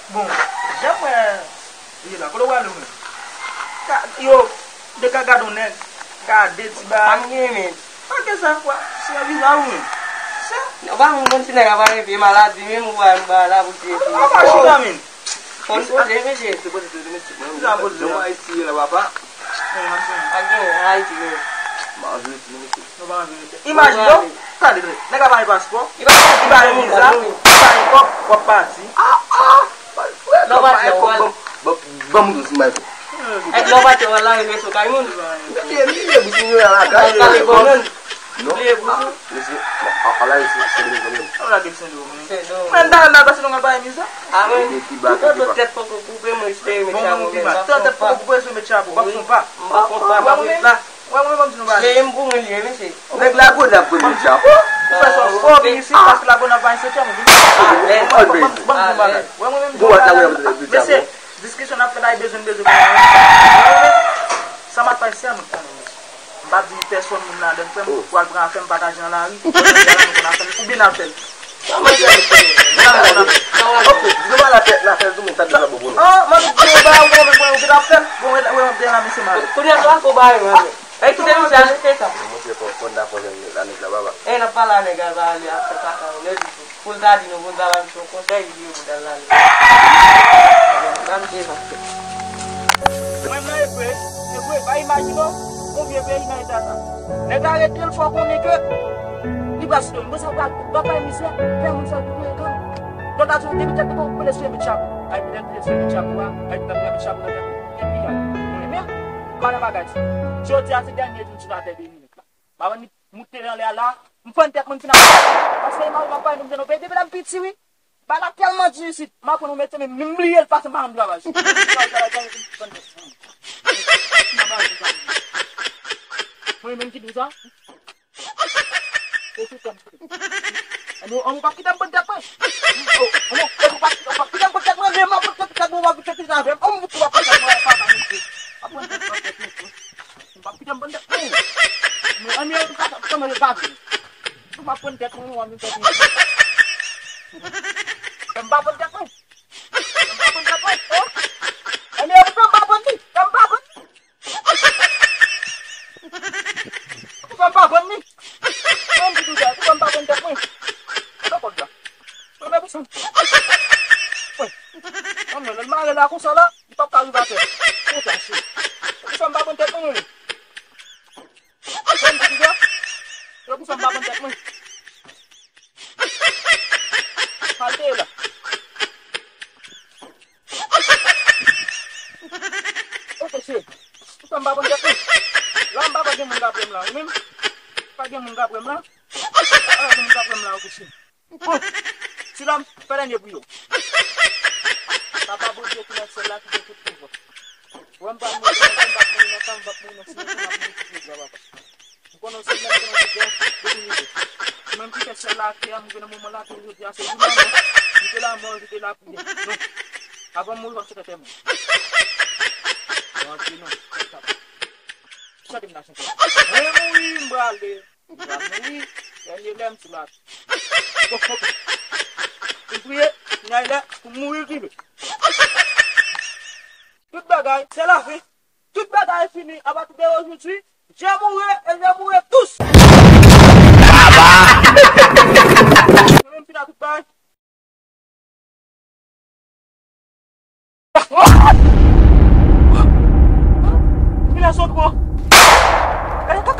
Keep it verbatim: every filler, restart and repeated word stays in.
Bon, jan mwen ye la, kote w prale menm? Ka- Yo, de ka gade yon nèg, gade ti bagay. Pa m gen men. Pa gen sa, kwa, se yon viza ou menm. Se. Ou pa konn ti nèg ap arive maladi menm, ou pa m ba la pou tiye ti. Ou pa chita menm. Fò n poze, mesye. Se poze, se domestik mwen. Jan poze. Jan Ayiti ye la, papa. Pa gen Ayiti menm. M anvi rete domestik. Nou pa anvi rete. Imajine w, tande, tande. Nèg la pa gen paspò, li pa gen viza, li pa gen kòb, w ap pati. Ah, ah! Lè w pati, w al. Ban m douz, m bay fò. Èk lè w pati, w al lave men sou kay moun. Bliye, bliye bous mwen lakay. Kale bon moun. Non. Bliye bous ou. Mesye, non, a, a la, se, se mwen menm. Ou lage sendwom. Sendwom. Mwen ta la pase nou pa miza. Ah, mwen. Tout tèt poko koupe, mwen espere met chapo. Bon, mwen tèt poko koupe, espere met chapo. Bòf son pa. Bòf son pa, bòf la. Wè mwen menm di nou bagay. Se m pou mwen li ye, mesye. Nèg Lagonav pou li chapo. Ou fè sa fò vin isi, paske Lagonav pa gen setyèm, ou vin. Ban m di bagay. Wè mwen menm di bagay. Mesye, diskisyon n ap fè la, e bezwen, bezwen. Wè mwen menm, sa m ap fè isi a, nou konnen, mesye. M p ap di pèsòn moun ladan, frè m, pou al pran afè m pataje nan lari. Oubyen n al fè l. Sa manje a, mesye. Ok, di nou ba la fè, la fè, tout moun sa deja bon pou nou. Ah, man, di nou ba, ou konn, ou konn, ou gen afè. Bon, wè, wè, wè, la, mesye, mal. Kounye a, sa fò ba yo, man. Ey, kite misye ale, se sa. Montre fò, fò n ta fò jwenn la nèg la, papa. Ey, n ap pale a nèg la, ba ale, afè paka, ou lè di tou. Pou l ta di nou, pou l ta ba misye yon konsèy, li di yo pou l al ale. Ba misye sa. Mwen nan Ebre, Ebre, pa imajine w, yon vye peyi nan eta sa. Nèg la rete l fò konnen ke li pral site. Mwen sa pral, papa mizè, fè moun sa pou mwen kan. Donk, a di, depi tèt ou koule sou met chapo. Ay, pètèt koule sou met chapo a, ay, pètèt met chapo nan tèt ou. Epi, ay, mwen menm, pa nan bagay sa. Jodi a, se dènye jou m sou latè de minit la. M ap moute anlè a la, m fann tèt mwen, m fin ap. Paske imajine w, papa, nou jwenn yon peyi, depi lè m piti, wi. Bagay la tèlman di isit, m ap pran yon metye, men m bliye l pase m pa janm travay. Mwen menm ki di w sa? Se tout kòm se. Anmwey, anmwey, w p ap kite m pran tèt mwen. Anmwey, anmwey, w p ap kite m pran tèt mwen, men m ap pran tèt mwen, w ap kite tèt avè m. Anmwey, w p ap pran tèt mwen, papa, mesye. W ap pran tèt mwen, tèt mwen, tèt mwen. W p ap kite m pran tèt mwen. Men anmwey, w p ap kite m pran tèt mwen. Ou pa pran tèt mwen, ou anvi tèt mwen. Fè m pa pran tèt mwen. Fè m pa pran tèt mwen, oh. Anmwey, fè m pa pran li. Fè m pa pran li. Pou fè m pa pran li. Mwen di nou sa, pou fè m pa pran tèt mwen. Sa kòd la. Mwen, men pou sa. Wi. Mwen, lè l mare la konsa la, li p ap ka rive atè. Pou sa, se. Pou fè m pa pran tèt mwen, wi. Mwen di nou sa. Yo pou fè m pa pran tèt mwen. Kalte la. Ok, se. Pou fè m pa pran tèt mwen. La, m pa, pa gen moun k ap wè m la, wi, menm. Pa gen moun k ap wè m la. Pa gen moun k ap wè m la, ok, se. Bon, sila m fè dènye pou yo. Papa Bondye ki nan syèl la, ki gen tout pouvwa. Wè m pral mouri nan sa, m p ap mouri nan sa, m p ap mouri nan syèl, m ap mouri tout lòt bò, papa. M konnen se menm ki nan tout bò, depi m rive. Se menm ki fè syèl la ak tè a, m rive nan moman la, tou jodi a, se jou lanmò, m te lanmò, m te lapriyè. Non. Avan m mouri, w ap chante tè mwen. Bondye non, fè sa. Chante m nan chante. Mwen mouri, m prale. M pral mouri, dènye lè m sou latè. Bon, ok. M priye, m gen lè pou m mouri rive. Tout bagay, se lafen. Tout bagay fini. A pati de ojodwi, je mourrai et je mourrai tous. Mwen menm fini ak tout bagay. Vin la sot bon. Gade kòk